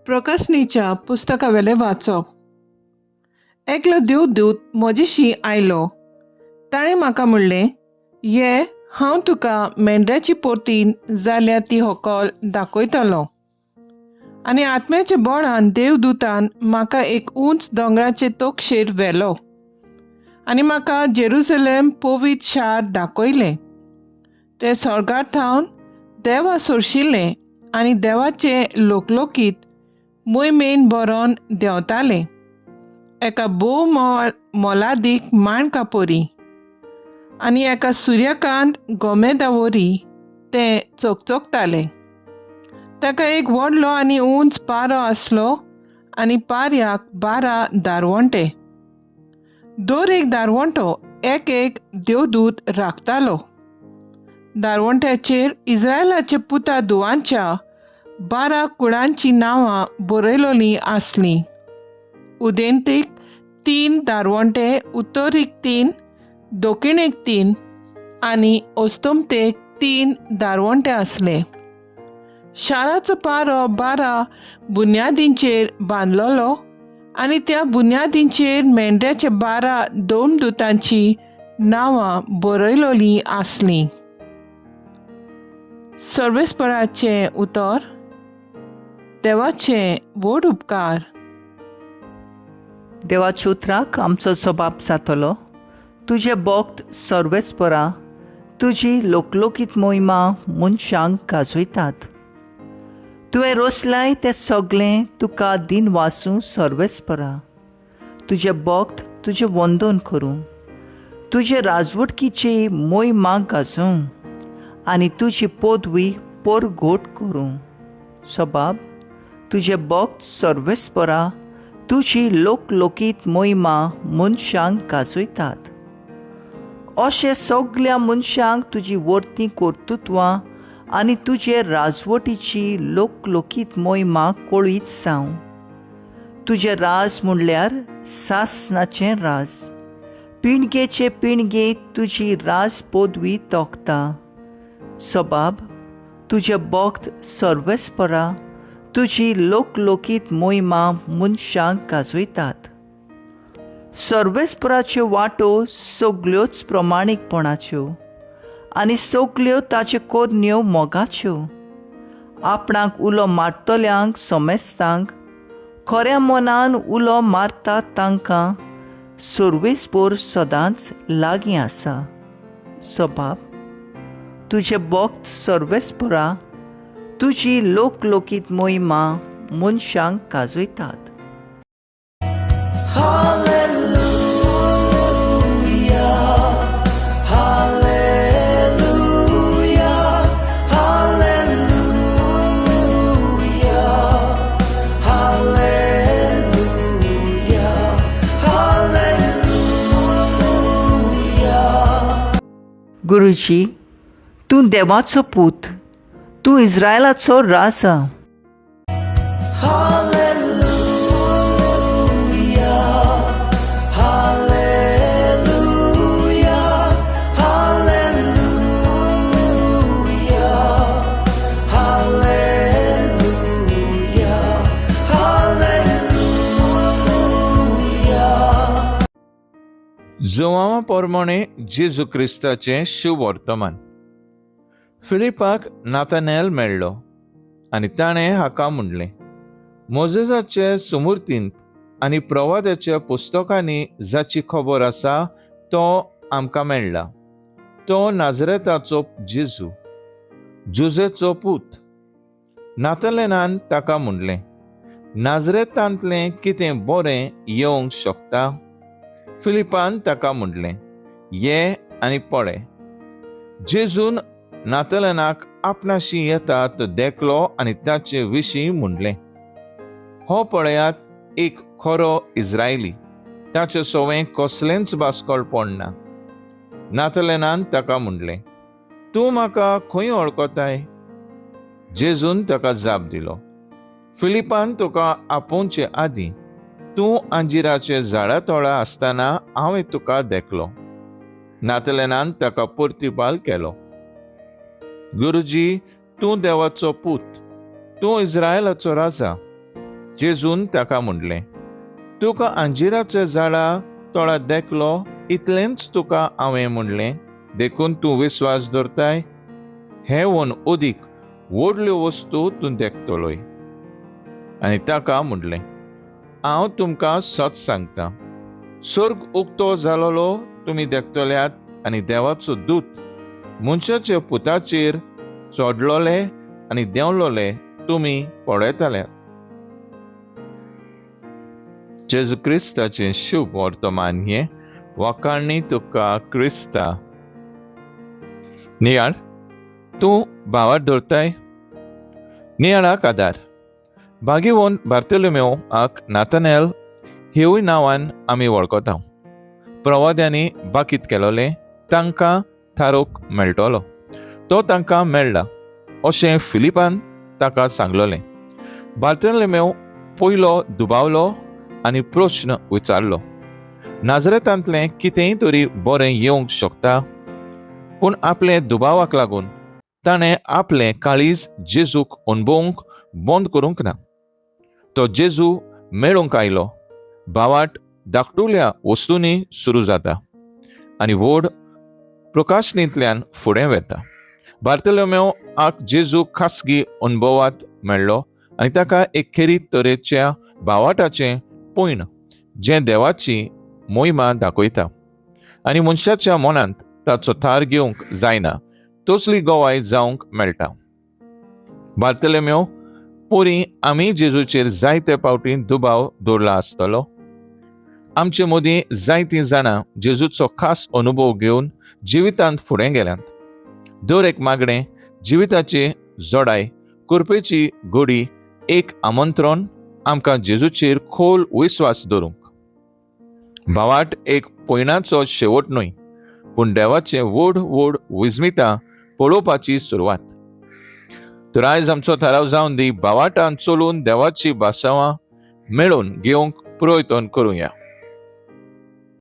प्रकाशनीच्या पुस्तकावेलें वाचप. एकलो देवदूत म्हजेशी आयलो. ताणें म्हाका म्हणलें, ये, हांव तुका मेंढऱ्याची पोतीन जाल्या ती होकल दाखयतलो. आनी आत्म्याच्या बळान देवदूतान म्हाका एक उंच दोंगराचे तोकशेर व्हेलो आनी म्हाका जेरुसलेम पवित्र शार दाखयलें. तें स्वर्गार थावन देवा सोरशिल्लें आनी देवाचें लोकलोकीत मोहिमेन बरोवन देंवतालें, एका भोव मोलादीक माणकापोरी आनी एका सुर्यकांत गोमेदा वरी तें चकचकतालें. ताका एक व्हडलो आनी उंच पारो आसलो आनी पाऱ्याक 12 दारवंटे. दर एक दारवंटो एक एक देवदूत राखतालो. दारवंट्याचेर इस्रायलाच्या पुता धुवांच्या 12 कुळांचीं नांवां बरयलोलीं आसलीं. उदेंतीक 3 दारवंटे, उत्तरीक 3, दक्षिणेक 3 आनी अस्तंतेक 3 दारवंटे आसले. शाराचो पारो 12 बुन्यादींचेर बांदलोलो आनी त्या बुन्यादींचेर मेंढऱ्याच्या 12 दोमदूतांची नांवां बरयलोलीं आसलीं. सर्वेस्पराचें उतर. देवाचे व्हड उपकार. देवाच्या उतराक आमचो जबाब जातलो. तुजें भक्त सर्वेस्परा तुजी लोकलोकीत मोहिमा मनशांक गाजयतात. तुवें रोसलाय तें सगळें तुका दिन वासूं सर्वेस्परा. तुजें भक्त तुजें वंदन करूं, तुजे राजवटकीची मोहिमा गाजोवं आनी तुजी पदवी परगोट करूं. सबाब, तुजें भक्त सर्वेस्परा तुजी लोकलोकीत मोहिमा मनशांक गाजयतात. अशें सगल्या मनशांक तुजी वर्ती कर्तृत्वां आनी तुजे राजवटीची लोकलोकीत मोहिमा कळीत जावं. तुजें राज म्हणल्यार सासनाचें राज, पिणगेचे पिणगे तुजी राज पदवी तोखता. सबाब, तुजें भक्त सर्वेस्परा तुजी लोकलोकीत मोहिमा मनशांक गाजयतात. सर्वेस्पराच्यो वाटो सगल्योच प्रमाणीकपणाच्यो आनी सगल्यो ताच्यो करण्यो मोगाच्यो. आपणाक उलो मारतल्यांक समेस्तांक खऱ्या मनान उलो मारता तांकां सर्वेस्पर सदांच लागीं आसा. सबाब, तुजें भक्त सर्वेस्परा तुजी लोकलोकीत मोहिमा मनशांक गाजयतात. गुरुजी, तूं देवाचो पूत, तूं इस्रायलाचो राजा. जुवांवा प्रमाणे जेजू क्रिस्ताचें शुवर्तमान. फिलिपाक नाथानेल मेळ्ळो आनी ताणें हाका म्हणलें, मोजेसाचे सुमुर्तींत आनी प्रवादाच्या पुस्तकांनी जाची खबर आसा तो आमकां मेळ्ळा, तो नाजरेताचो जेजू, जुजेचो पूत. नाथालेनान ताका म्हणलें, नाजरेतांतलें कितें बरें येवंक शकता? फिलिपान ताका म्हणलें, ये आनी पळय. जेजून नातलनाक आपणाशी येता तो देखलो आनी ताचे विशीं म्हणलें, हो पळयात एक खरो इस्रायली, ताचे सवें कसलेंच बास्कळपण ना. नातलेनान ताका म्हणलें, तूं म्हाका खंय वळखताय? जेजून ताका जाप दिलो, फिलिपान तुका आपोवचे आदीं तूं अंजिराचे झाडा तोळा आसतना हांवें तुका देखलो. नातलेनान ताका प्रतिपाल केलो, गुरुजी, तूं देवाचो पूत, तूं इस्रायलाचो राजा. जेजून ताका म्हणलें, तुका अंजिराच्या झाडा तोळा देखलो इतलेंच तुका हांवें म्हणलें, देखून तूं विस्वास दवरताय. हें वन अदीक व्हडल्यो वस्तू तूं देखतलोय. आनी ताका म्हणलें, हांव तुमकां सत सांगता, सर्ग उक्तो जालोलो तुमी देखतल्यात आनी देवाचो दूत मनशाच्या पुताचेर चडलोले आनी देंवलोले तुमी पळयतल्यात. जेजू क्रिस्ताचें शुभ वर्तमान हें. वाखाणणी तुका क्रिस्ता. नियाळ, तूं भावार धरताय. नियाळाक आदार. भाग्यवंत बार्तोलोमेव हाक नाथानेल हेवूय नांवान आमी वळखता. प्रवाद्यांनी बाकीत केलोलें तांकां थारोवंक मेळटलो तो तांकां मेळ्ळा अशें फिलिपान ताका सांगलोलें. बार्तोलोमेव पयलो दुबावलो आनी प्रश्न विचारलो, नाजरेतांतलें कितेंय तरी बरें येवंक शकता? पूण आपले दुबावाक लागून ताणें आपलें काळीज जेजूक अणभवूंक बंद करूंक ना. तो जेजू मेळूंक आयलो. भावाट धाकटुल्या वस्तूंनी सुरू जाता आनी व्हड प्रकाशनींतल्यान फुडें वता. बार्तोलोमेव हाक जेजू खासगी अणभवात मेळ्ळो आनी ताका एक खेरीत तरेच्या भावाटाचें पयण जें देवाची मोहिमा दाखयता आनी मनशाच्या मनांत ताचो थार घेवंक जायना तसली गवाय जावंक मेळटा. बार्तोलोमेव पोरी आमी जेजूचेर जायते फावटी दुबाव दवरला आसतलो. आमचे मदीं जायतीं जाणां जेजूचो खास अनुभव घेवन जिवितांत फुडें गेल्यांत. दर एक मागणें, जिविताची जोडाय करपेची घडी एक आमंत्रण आमकां जेजूचेर खोल विस्वास दवरूंक. भावाट एक पयणाचो शेवट न्हय, पूण देवाचें व्हड व्हड विस्मितां पळोवपाची सुरवात. तर आयज आमचो थाराव जावन दी, भावाटान चलून देवाची बासावां मेळोवन घेवंक प्रयत्न करुया.